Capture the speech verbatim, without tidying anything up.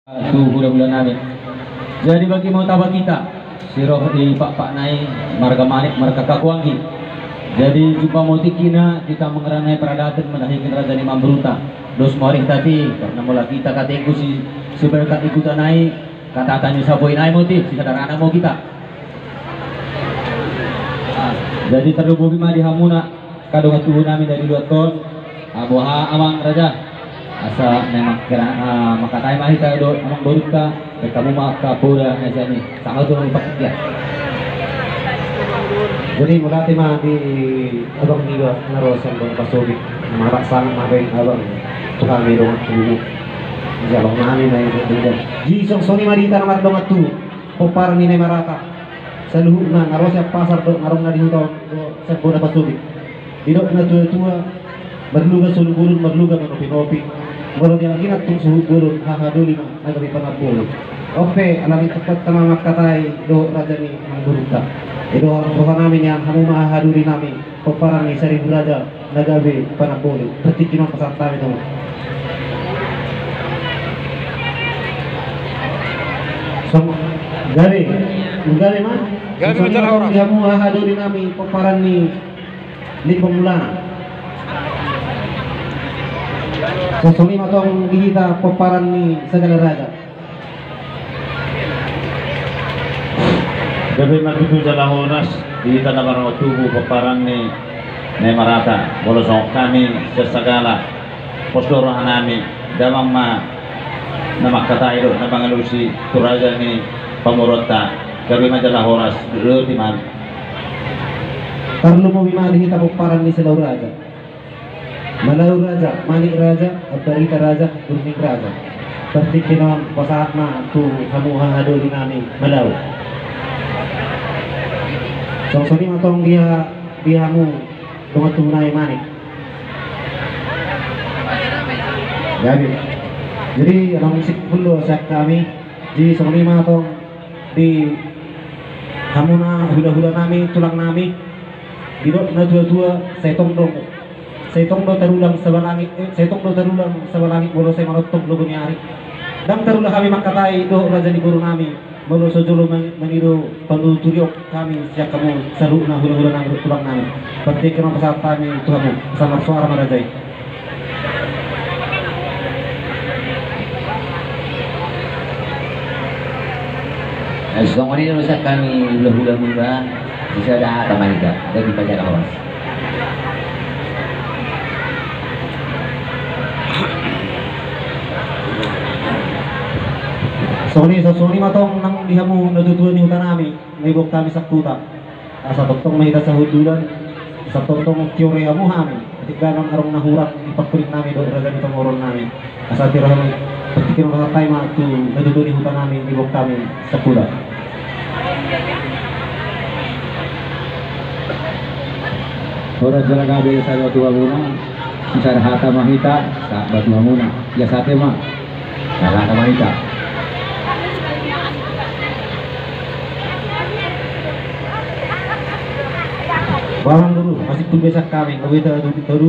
Tu hulahula nami. Jadi bagi ma taba hita, siroha ni pakpakna i, marga Manik, marga Kakuanggi. Jadi jumpa ma tingkina hita mangaranai paradaton mandahiken raja ni amangborunta. Dos ma ari hita i, karna molo hita katingku si, siberkat ni huta nai, katatan ni saboi nai ma i, si sadarana ma hita. Ah, jadi tarlumobi ma di hamuna angka dongan tubu nami na di luat on, ah, boha amang raja. Asa memang kira, ah, mangkatai ma hita dohot amangborunta, baen hamu ma angka poda na sian i, sama tu amang patik ya. Jadi mauliate ma di abang niba na ro sian bona pasogit, mauliate sangat ma baen abang tu hami dongan tubu. Jalo nami na i. Jadi songon i ma di hita na mardongan tubu, pomparan ni na i marata. Saluhutna na ro sian pasar dohot na ro na di huta on dohot sian bona pasogit. Didok na tuatua, marluga solu bolon, marluga manopinopi. Molo dianggilan tung suhut bolon, haha doli ma na gabe panamboli. On pe, ala ni tumpak tama mangkatai dohot raja ni amangborunta. Ido roha nami nian hamu ma haha doli nami, pomparan ni saribu raja na gabe panamboli. Partingki ma pasahat nami tu hamu. Song, gabe, gabe ma. Gabe ma jala horas. Hamu haha doli nami, pomparan ni Limbong Mulana. Songon i ma tong di hita pomparan ni Sagala Raja. Gabe ma tutu jala horas di hita na mardongan tubu pomparan ni na i marata, molo songon hami sian Sagala, pos do roha nami, damang ma na mangkatai dohot na mangalusi tu raja ni pamoruonta, gabe ma jala horas, dohot i ma. Tarlumobi ma di hita pomparan ni Silau Raja. Malau Raja, Manik Raja, Ambarita Raja, Burning Raja. Partingkian on pasahat ma tu hamu haha doli nami Malau. Songon i ma tong di ha-, di hamu dongan tubu nami Manik. Gabe. Jadi, ala ni simpul do sian hami, di songon i ma tong di hamuna hulahula nami, tulang nami, didok na tuatua, sai tong do, sai tong do tarulang saba langit, eh, sai tong do tarulang saba langit, molo sai manongtong logo ni ari. Ndang tarula hami mangkatai dohot raja ni boru nami, molo so jolo man-, mangido panuturion hami sian hamu saluhutna hulahula nami dohot tulang nami. Partingkian on pasahat hami tu hamu, asa marsoara ma raja i. Eh, songon i do sian hami hulahula niba, sisada hata ma hita, gabe ma jala horas. Songon i, songon i ma tong nang di hamu na tuatua ni huta nami, na iboan hami sahuta. Asa tongtong ma hita sahundulan, asa tongtong tiore hamu hami, atik danon adong na hurang di pangkuling nami dohot raja ni pamoruon nami. Asa tiore hamu, partingkian on pasahat hami ma tu na tuatua ni huta nami, na iboan hami sahuta. Horas jala gabe sada tu hamuna, sisada hata ma hita, sahat ma tu hamuna, ia sate ma. Sada hata ma hita. Bahan dulu, masih tunggu sian hami, kami tahu, tahu, tahu.